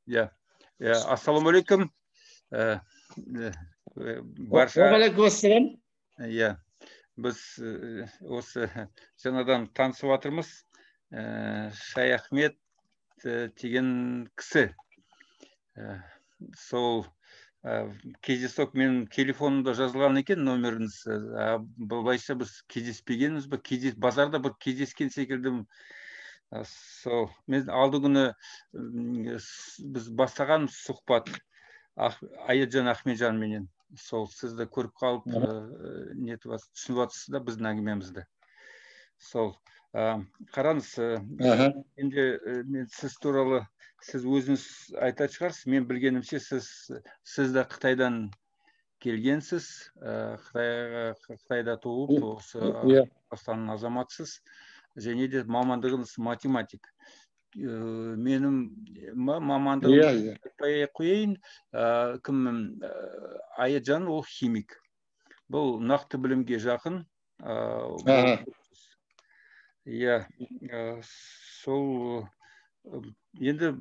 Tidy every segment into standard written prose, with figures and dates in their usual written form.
Иә, ассалаумағалейкум. Барша. Уағалейкум. Иә, біз осы жаңадан танысып жатырмыз. Шаяхмет деген кісі. Сол кездейсоқ менің телефонымда жазылған екен номеріңіз. Былайша біз кездеспегенбіз бе? Базарда бір кездескен секілді. Сол мен алды күні біз бастаған сұхбат Аятжан Ахметжанменен. Сол сізді көріп қалып, нетіп түсініп жатырсыз да біздің әңгімемізді. Сол қараңыз, енді мен сіз туралы сіз өзіңіз айтатын шығарсыз. Мен білгенімше сіз де Қытайдан келгенсіз, Қытайда туып, осы Қазақстанның азаматысыз. Және де мамандығыңыз математик. Менің мамандығым айтпай қояйын, кім Аятжан ол химик. Бұл нақты білімге жақын. Иә, сол енді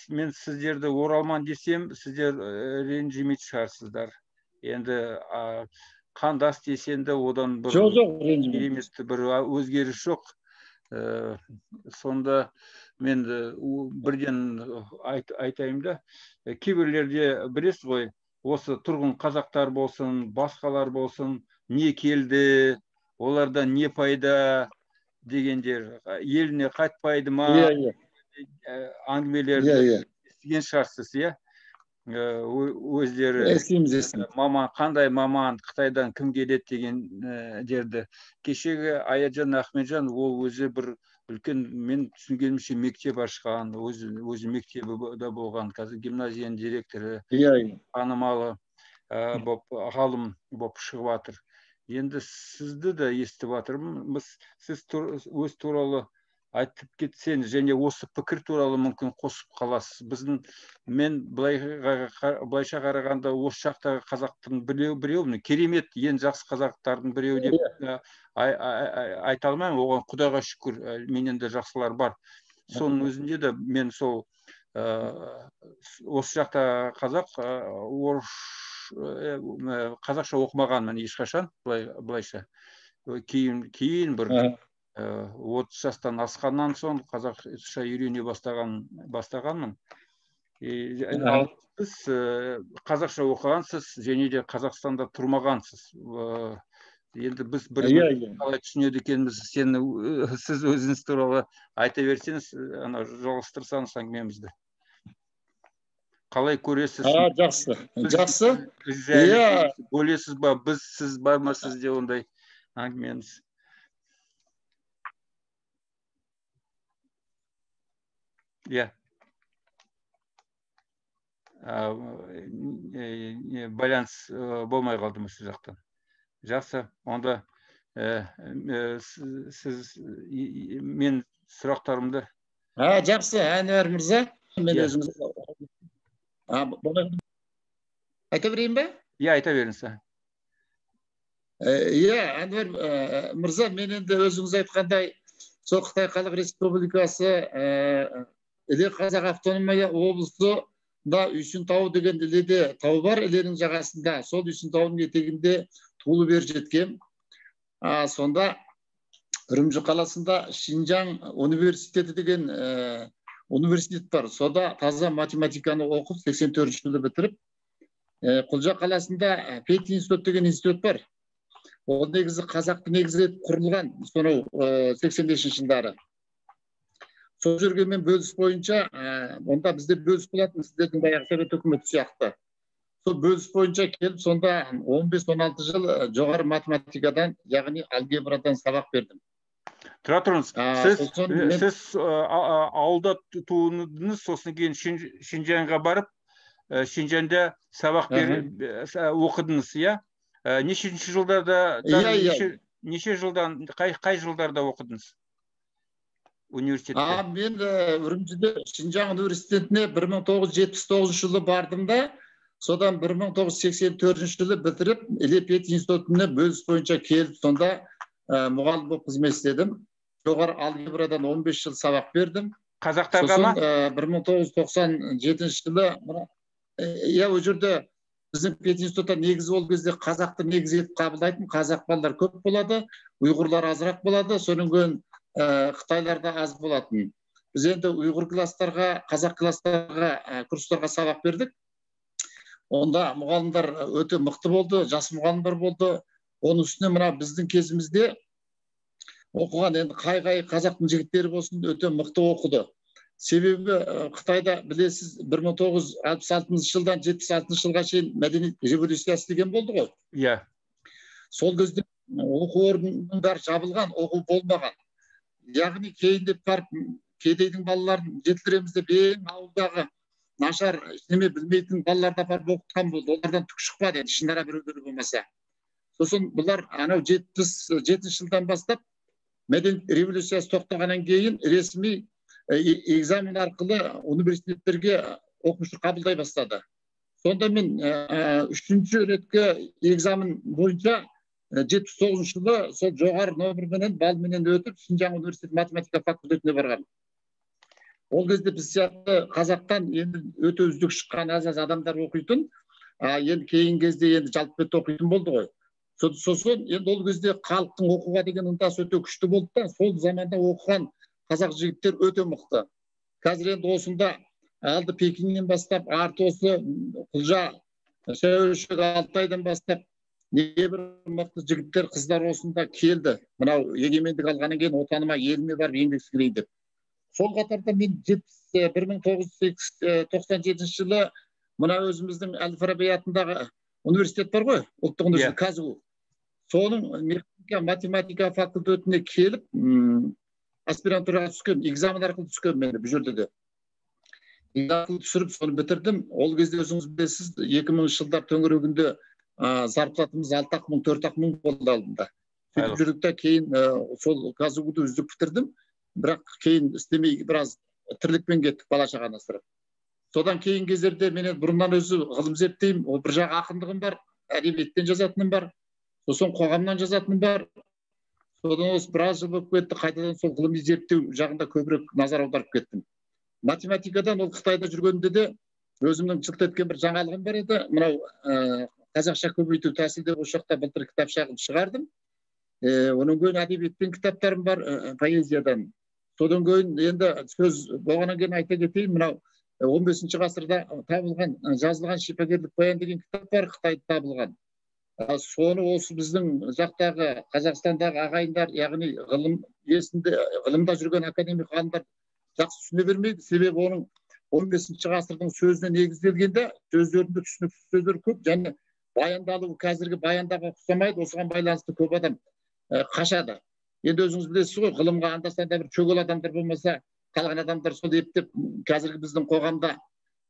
мен сіздерді оралман десем, сіздер ренжімейтін шығарсыздар. Енді қандас десең де одан бір керемет бір өзгеріс жоқ. Сонда мен бірден айтайын да, кейбіреулерде білесіз ғой, осы тұрғын қазақтар болсын, басқалар болсын, не келді, олардан не пайда дегендер, еліне қайтпайды ма, әңгімелерді естіген шығарсыз, иә? Өздері маман, қандай маман, Қытайдан кім келеді деген дерді. Кешегі Аятжан Ахметжан ол өзі бір үлкен, мен түсінгенімше, мектеп ашқан, өзі мектебі да болған, қазір гимназияның директоры, танымалы боп, ғалым боп шығып жатыр. Енді сізді де естіп жатырмын. Сіз өз туралы айтып кетсеңіз және осы пікір туралы мүмкін қосып қаласыз. Біздің, мен былайша қарағанда осы жақтағы қазақтың біреуі, керемет ең жақсы қазақтардың біреуі деп айта алмаймын. Оған Құдайға шүкір, менен де жақсылар бар. Соның өзінде де мен сол осы жақта қазақ орыс қазақша оқымағанмын ешқашан, былайша. Кейін бір 30 жастан асқаннан соң қазақша үйрене бастағанмын. Ал сіз қазақша оқығансыз және де Қазақстанда тұрмағансыз. Енді біз бір қалай түсінеді екенбіз, сіз өзіңіз туралы айта берсеңіз, ана жалғастырсаңыз әңгімемізді. Қалай көресіз? Жақсы. Жақсы. Бөлесіз ба? Біз сіз бар ма сізде ондай әңгімеңіз? Иә. Байланыс болмай қалды ма сіз жақтан? Жақсы, онда сіз мен сұрақтарымды. Жақсы, Әнуар мырза, мен өзіңіз айта берейін бе? Иә, айта беріңіз. Иә, Әнуар мырза, мен енді өзіңіз айтқандай, сол Қытай Халық Республикасы Іле Қазақ автономия облысында Үйсін тауы деген Іледе тау бар, Іленің жағасында. Сол Үйсін тауының етегінде туылып ер жеткен. Сонда Үрімжі қаласында Шинжаң университеті деген университет бар. Сонда таза математиканы оқып, 84 жылы бітіріп, Құлжа қаласында пединститут деген институт бар. Ол негізі қазақты негізі етіп құрылған сонау 85 жылдары. Сол жерге мен бөліс бойынша, онда бізде бөліс болатын, сіздердің баяғы совет үкіметі сияқты. Сол бөліс бойынша келіп, сонда 15-16 жыл жоғары математикадан, яғни алгебрадан сабақ бердім. Тұра тұрыңыз, сіз ауылда туындыңыз, сосын кейін Шинжаңға барып, Шинжаңда сабақ оқыдыңыз, иә? Нешінші жылдарда, неше жылдан, қай жылдарда оқыдыңыз? Университетте? Мен Үрімжіде Шинжаң университетіне 1979 жылы бардым да, содан 1984 жылы бітіріп, Іле пединститутына бөліс бойынша келіп, сонда мұғалім болып қызмет істедім. Жоғары алгебрадан 15 жыл сабақ бердім. Қазақтарға ма? Сосын 1997 жылы иә, ол жерде біздің пединститутта негізі ол кезде қазақты негіз етіп қабылдайтын, қазақ балалар көп болады, ұйғырлар азырақ болады, содан кейін қытайлар да аз болатын. Біз енді ұйғыр класстарға, қазақ класстарға, курстарға сабақ бердік. Онда мұғалімдер өте мықты болды, жас мұғалімдер болды. Оның үстіне мына біздің кезімізде оқыған енді қай-қай қазақтың жігіттері болсын өте мықты оқыды. Себебі Қытайда білесіз 1966 жылдан 76 жылға шейін мәдениет революциясы деген болды ғой. Иә. Сол кезде оқу орнының бәрі жабылған, оқу болмаған. Яғни кейіндеп барып кедейдің балаларын жетілдіреміз деп ең ауылдағы нашар ештеме білмейтін балаларды апарып оқытқан болды. Олардан түк шықпады енді, ішінара біреулері болмаса. Сосын бұлар анау 77 жылдан бастап мәдениет революциясы тоқтағаннан кейін ресми экзамен арқылы университеттерге оқушы қабылдай бастады. Сонда мен үшінші реткі экзамен бойынша 79 жылы сол жоғары нөмірменен, балменен өтіп, Шинжаң университеті математика факультетіне барған. Ол кезде біз сияқты қазақтан енді өте үздік шыққан аз-аз адамдар оқитын, енді кейін кезде енді жалпы бетте оқитын болды ғой. Сосын енді ол кезде халықтың оқуға деген ынтасы өте күшті болды да, сол заманда оқыған қазақ жігіттер өте мықты. Қазір енді осында алды Пекиннен бастап, арты осы Құлжа, Шәуешек, Алтайдан бастап небір мықты жігіттер, қыздар осында келді. Мынау егемендік алғаннан кейін отаныма, еліме барып еңбек сіңірейін деп. Сол қатарда мен 1997 жылы мына өзіміздің Әл-Фараби атындағы университет бар ғой, ұлттық университет, КазГУ. Соның механика, математика факультетіне келіп, аспирантураға түскен, экзамен арқылы түскен мен бұл жерде де. Экзамен түсіріп, соны бітірдім. Ол кезде өзіңіз білесіз, 2000 жылдар төңірегінде зарплатамыз 6 мың, 4 мың болды алдында. Сөйтіп жүрдік те кейін сол КазГУ-ды үздік бітірдім. Бірақ кейін істемей біраз тірлікпен кеттік, бала шағаны асырап. Содан кейін кездерде мен енді бұрыннан өзі ғылым зерттеймін, ол бір жағы ақындығым бар, әдебиеттен жазатыным бар, сосын қоғамнан жазатыным бар. Содан осы біраз жыл болып кетті, қайтадан сол ғылыми зерттеу жағында көбірек назар аударып кеттім. Математикадан ол Қытайда жүргенде де өзімнің жылт еткен бір жаңалығым бар еді. Мынау қазақша көбейту тәсілі деп осы жақта былтыр кітапшағын шығардым. Оның кейін әдебиеттен кітаптарым бар, поэзиядан. Содан кейін енді сөз болғаннан кейін айта кетейін, мынау 15 ғасырда табылған, жазылған шипагерлік баян деген кітап бар, Қытайда табылған. Соны осы біздің жақтағы Қазақстандағы ағайындар, яғни ғылым иесінде, ғылымда жүрген академик ғалымдар жақсы түсіне бермейді. Себебі оның 15 ғасырдың сөзіне негізделгенде сөздерінде түсініксіз сөздер көп және баяндалуы қазіргі баяндауға ұқсамайды. Осыған байланысты көп адам қашады. Енді өзіңіз білесіз ғой, ғылымға анда-санда бір шөгел адамдар болмаса, қалған адамдар сол ептеп қазіргі біздің қоғамда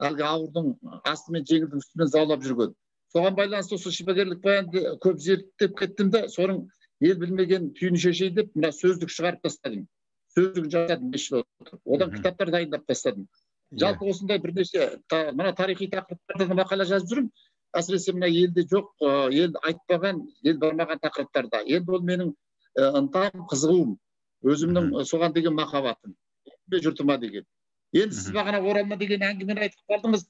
әлгі ауырдың астымен жеңілдің үстімен заулап жүрген. Соған байланысты осы шипагерлік баянды көп зерттеп кеттім де, соның ел білмеген түйін шешейін деп мына сөздік шығарып тастадым. Сөздігін жасадым 5 жыл отырып. Одан кітаптар дайындап тастадым. Жалпы осындай бірнеше мына тарихи тақырыптарда да мақала жазып жүрмін. Әсіресе мына елде жоқ, ел айтпаған, ел бармаған тақырыптарда. Енді ол менің ынтам, қызығуым, өзімнің соған деген махаббатым, жұртыма деген. Енді сіз бағана оралман деген әңгімені айтып қалдыңыз.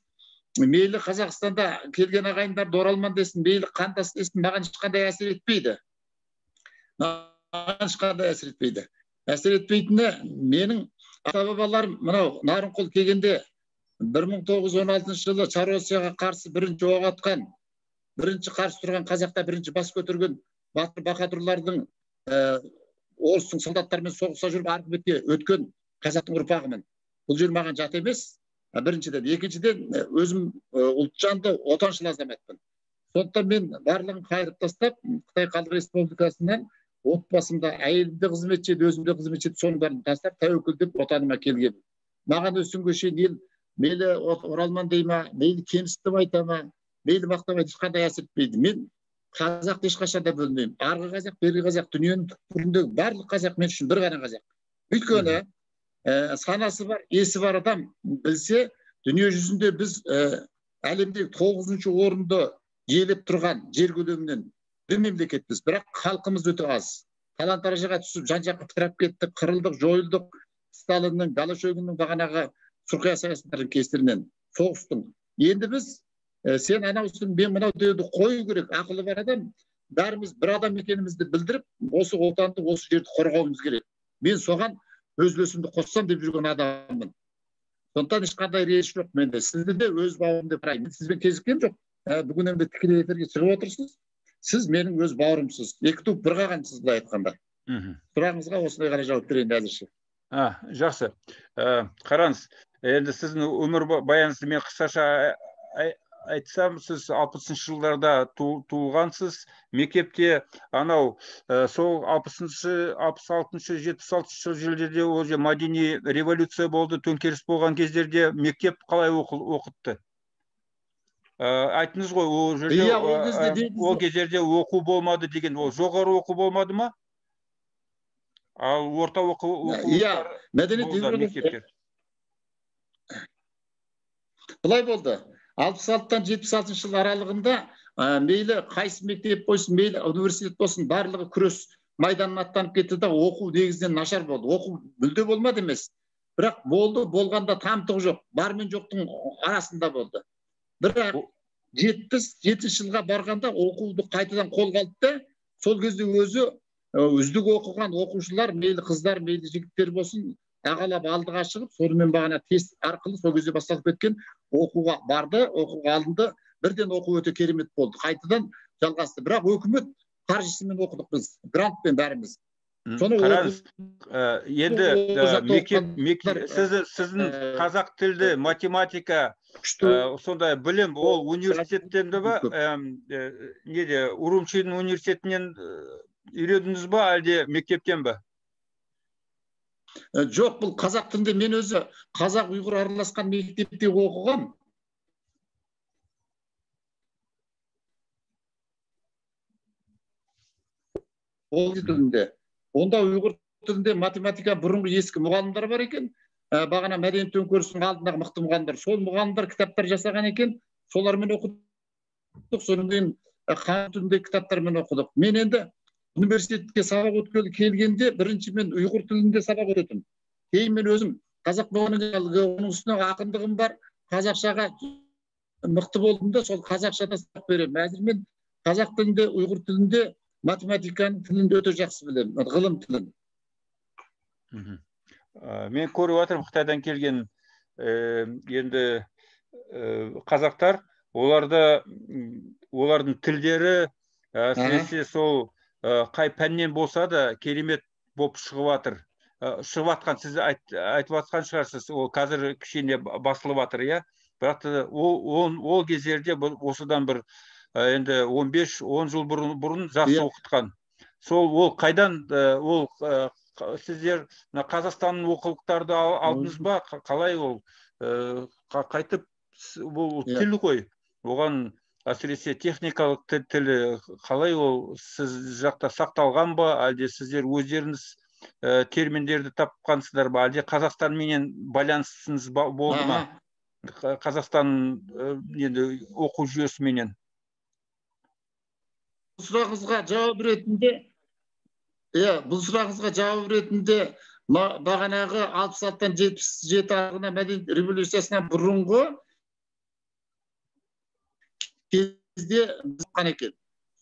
Мейлі Қазақстанда келген ағайындарды оралман десін, мейлі қандас десін, маған ешқандай әсер етпейді. Маған ешқандай әсер етпейді. Әсер етпейтіні менің ата-бабаларым мынау Нарынқол келгенде 1916 жылы Чаросияға қарсы бірінші оқ атқан, бірінші қарсы тұрған қазақта бірінші бас көтерген батыр баһадүрлардың орыстың солдаттарымен соғыса жүріп арғы бетке өткен қазақтың ұрпағымын. Бұл жер маған жат емес. Біріншіден, екіншіден өзім ұлтжанды, отаншыл азаматпын. Сондықтан мен барлығын қайырып тастап, Қытай Халық Республикасынан отбасымда әйелім де қызметші еді, өзім де қызметші еді, соның бәрін тастап тәуекел деп отаныма келгенмін. Маған осы күнге шейін ел мейлі оралман дей ма, мейлі кемсітіп айта ма, мейлі мақтап айта, ешқандай әсер етпейді. Мен қазақты ешқашан да бөлмеймін. Арғы қазақ, бергі қазақ, дүниенің түкпіріндегі барлық қазақ мен үшін бір ғана қазақ. Өйткені санасы бар, есі бар адам білсе, дүние жүзінде біз әлемдегі 9-шы орынды иелеп тұрған жер көлемінен бір мемлекетпіз, бірақ халқымыз өте аз. Талан-таражға түсіп, жан-жаққа пытырап кеттік, қырылдық, жойылдық. Сталиннің, Голощёкиннің бағанағы сұрқия саясаттарының кесірінен, соғыстың. Енді біз сен анаусың, мен мынау деуді қою керек. Ақылы бар адам бәріміз бір адам екенімізді білдіріп, осы отанды, осы жерді қорғауымыз керек. Мен соған өз үлесімді қоссам деп жүрген адаммын. Сондықтан ешқандай реніш жоқ менде. Сізді де өз бауырым деп қараймын. Мен сізбен кезіккен жоқ. Бүгін енді тікелей эфирге шығып отырсыз. Сіз менің өз бауырымсыз. Екі туып бір қағансыз, былай айтқанда. Сұрағыңызға осындай ғана жауап берейін әзірше. Жақсы. Қараңыз, енді сіздің өмір баяныңызды мен қысқаша айтсам, сіз 60-шы жылдарда туылғансыз. Мектепте анау сол 60-шы, 66-шы, 76-шы жылдарда ол же мәдени революция болды, төңкеріс болған кездерде мектеп қалай оқытты? Айттыңыз ғой, ол жерде, ол кездерде оқу болмады деген, ол жоғары оқу болмады ма? Ал орта оқу иә, мәдениет мектептер былай болды. 66-тан 76 жыл аралығында мейлі қайсы мектеп болсын, мейлі университет болсын, барлығы күрес майданына аттанып кетті да, оқу негізінен нашар болды. Оқу мүлде болмады емес, бірақ болды, болғанда тамтығы жоқ, бар мен жоқтың арасында болды. Бірақ 77 жылға барғанда оқуды қайтадан қолға алды да, сол кезде өзі үздік оқыған оқушылар, мейлі қыздар, мейлі жігіттер болсын, ағалап алдыға шығып, сонымен бағана тест арқылы сол кезде басталып кеткен оқуға барды, оқуға алынды. Бірден оқу өте керемет болды, қайтадан жалғасты. Бірақ өкімет қаржысымен оқыдық біз, грантпен бәріміз. Соны қараңыз, енді мектеп сіздің қазақ тілді, математика, сондай білім, ол университеттен де ба, неде, Урумчидің университетінен үйрендіңіз ба, әлде мектептен ба? Жоқ, бұл қазақ тілінде мен өзі қазақ ұйғыр араласқан мектепте оқығам. Ол тілінде. Онда ұйғыр тілінде математика бұрынғы ескі мұғалімдер бар екен. Бағана мәдениет төңкерісінің алдындағы мықты мұғалімдер. Сол мұғалімдер кітаптар жасаған екен. Солармен оқыдық. Содан кейін қан тілінде кітаптармен оқыдық. Мен енді университетке сабақ өткелі келгенде бірінші мен ұйғыр тілінде сабақ өтетім. Кейін мен өзім қазақ болғаннан оның үстіне ақындығым бар, қазақшаға мықты болдым да, сол қазақшада сабақ беремін. Әзір мен қазақ тілінде, ұйғыр тілінде, математиканың тілін өте жақсы білемін, ғылым тілін. Мен көріп жатырмын, Қытайдан келген енді қазақтар, олардың тілдері әсіресе сол қай пәннен болса да керемет болып шығып жатыр. Шығып жатқан, сіз айтып жатқан шығарсыз, ол қазір кішкене басылып жатыр, иә? Бірақ та ол кездерде осыдан бір енді 15-10 жыл бұрын жақсы оқытқан. Сол ол қайдан, ол сіздер Қазақстанның оқулықтарды алдыңыз ба? Қалай ол қайтып, бұл тіл ғой, оған әсіресе техникалық тілі қалай ол сіз жақта сақталған ба, әлде сіздер өздеріңіз терминдерді тапқансыздар ба, әлде Қазақстанменен байланысыңыз болды ма? Қазақстан енді оқу жүйесіменен. Сұрағыңызға жауап ретінде, иә, бұл сұрағыңызға жауап ретінде бағанағы 66-тан 77 аралығына мәдениет революциясынан бұрынғы кезде екен.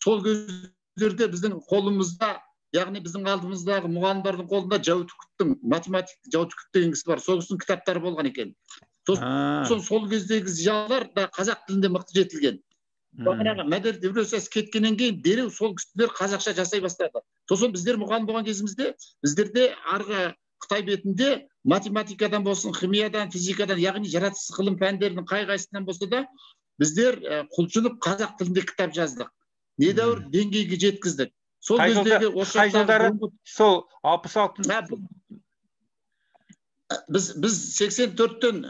Сол кездерде біздің қолымызда, яғни біздің алдымыздағы мұғалімдердің қолында Жәутүкіптің, математик Жәутүкіп деген кісі бар, сол кісінің кітаптары болған екен. Сосын сол кездегі зиялылар да қазақ тілінде мықты жетілген. Бағанағы мәдениет революциясы кеткеннен кейін дереу сол кісілер қазақша жасай бастады. Сосын біздер мұғалім болған кезімізде, біздерде арғы Қытай бетінде математикадан болсын, химиядан, физикадан, яғни жаратылыс ғылым пәндерінің қай-қайсысынан болса да біздер құлшынып қазақ тілінде кітап жаздық. Недәуір деңгейге жеткіздік. Сол кездегі қай жылдары? Сол 66 біз 84-тен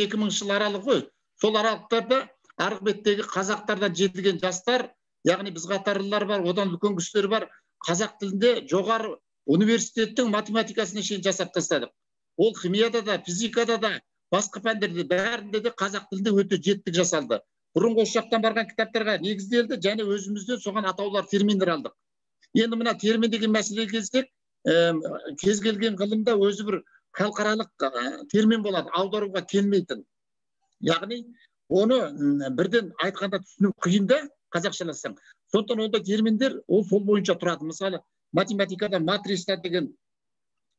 2000 жыл аралық ғой. Сол аралықтарда арғы беттегі қазақтардан жетілген жастар, яғни біз қатарлылар бар, одан үлкен кісілер бар, қазақ тілінде жоғары университеттің математикасына шейін жасап тастадық. Ол химияда да, физикада да, басқа пәндерде бәрінде де қазақ тілінде өте жеттік жасалды. Бұрынғы осы жақтан барған кітаптарға негізделді және өзімізден соған атаулар, терминдер алдық. Енді мына термин деген мәселеге келсек, кез келген ғылымда өзі бір халықаралық термин болады, аударуға келмейтін. Яғни оны бірден айтқанда түсіну қиын да, қазақшаласаң. Сондықтан ондай терминдер ол сол бойынша тұрады. Мысалы, математикада матрица деген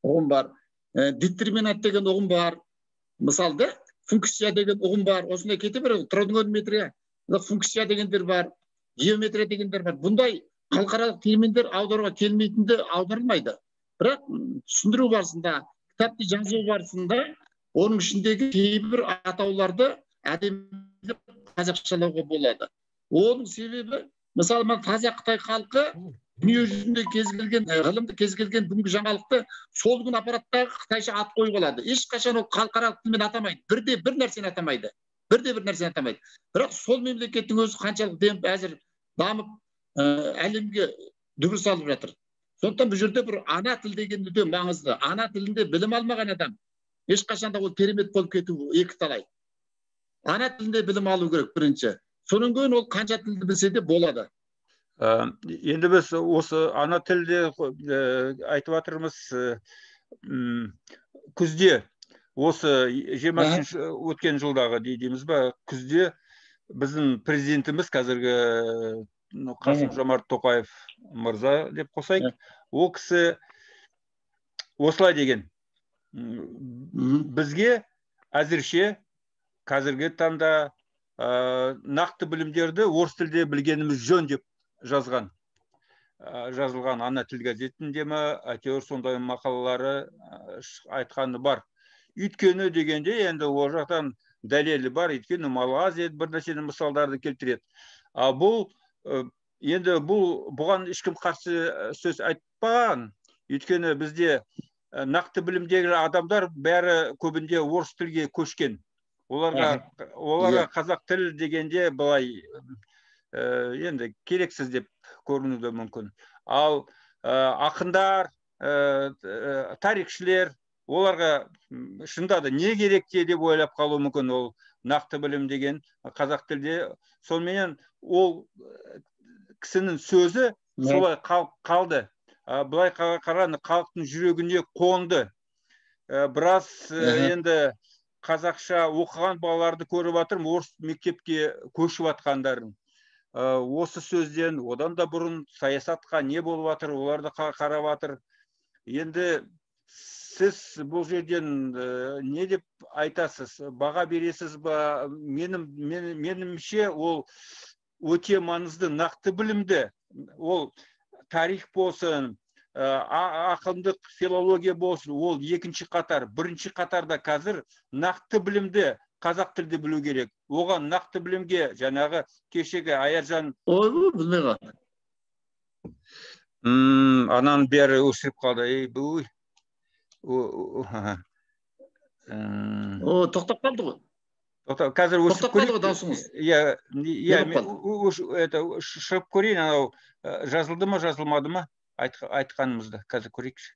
ұғым бар, детерминант деген ұғым бар, мысалы да, функция деген ұғым бар, осындай кете береді. Тригонометрия, функция дегендер бар, геометрия дегендер бар. Бұндай халықаралық терминдер аударуға келмейтінді аударылмайды. Бірақ түсіндіру барысында, кітапты жазу барысында оның ішіндегі кейбір атауларды әдемілеп қазақшалауға болады. Оның себебі, мысалы, мына таза қытай халқы дүние жүзінде кез келген ғылымды, кез келген бүгінгі жаңалықты сол күні аппараттағы қытайша ат қойып алады. Ешқашан ол халықаралық тілмен атамайды. Бірде бір нәрсені атамайды. Бірде бір нәрсені атамайды. Бірақ сол мемлекеттің өзі қаншалық деміп әзір дамып, әлемге дүбір салып жатыр. Сондықтан бұл жерде бір ана тіл деген өте маңызды. Ана тілінде білім алмаған адам ешқашан да ол керемет болып кету екі талай. Ана тілінде білім алу керек бірінші. Содан кейін ол қанша тілді білсе де болады. Енді біз осы ана тілде айтып жатырмыз. Күзде осы 23-ші өткен жылдағы дейміз ба, күзде біздің президентіміз қазіргі Қасым Жомарт Тоқаев мырза деп қосайық, ол кісі осылай деген: бізге әзірше қазіргі таңда нақты білімдерді орыс тілде білгеніміз жөн деп жазған. Жазылған ана тіл газетінде ме, әйтеуір сондай мақалалары айтқаны бар. Өйткені дегенде енді ол жақтан дәлелі бар, өйткені Малайзия бір нәрсені мысалдарды келтіреді. А бұл енді бұл бұған ешкім қарсы сөз айтпаған. Өйткені бізде нақты білімдегі адамдар бәрі көбінде орыс тілге көшкен. Оларға қазақ тіл дегенде былай енді керексіз деп көрінуі де мүмкін. Ал ақындар, тарихшілер оларға шынында да не керек те деп ойлап қалуы мүмкін ол нақты білім деген қазақ тілде. Сонымен ол кісінің сөзі солай қалды. Былай қарағанда халықтың жүрегіне қонды. Біраз енді қазақша оқыған балаларды көріп жатырмын, орыс мектепке көшіп жатқандарын. Осы сөзден одан да бұрын саясатқа не болып жатыр, оларды қарап жатыр. Енді сіз бұл жерден не деп айтасыз, баға бересіз ба? Менімше ол өте маңызды нақты білімді. Ол тарих болсын, ақындық филология болсын, ол екінші қатар. Бірінші қатарда қазір нақты білімді қазақ тілді білу керек. Оған нақты білімге жаңағы кешегі Аяжан... Ой, білмей қалды. Ананың бәрі өшіріп қалды. Ей, бұл... О, тоқтап қалды ғой. Қазір өшіріп тоқтап қалды ғой даусыңыз. Иә, шығып көрейін, анау жазылды ма, жазылмады ма айтқанымызды. Қазір көрейікші.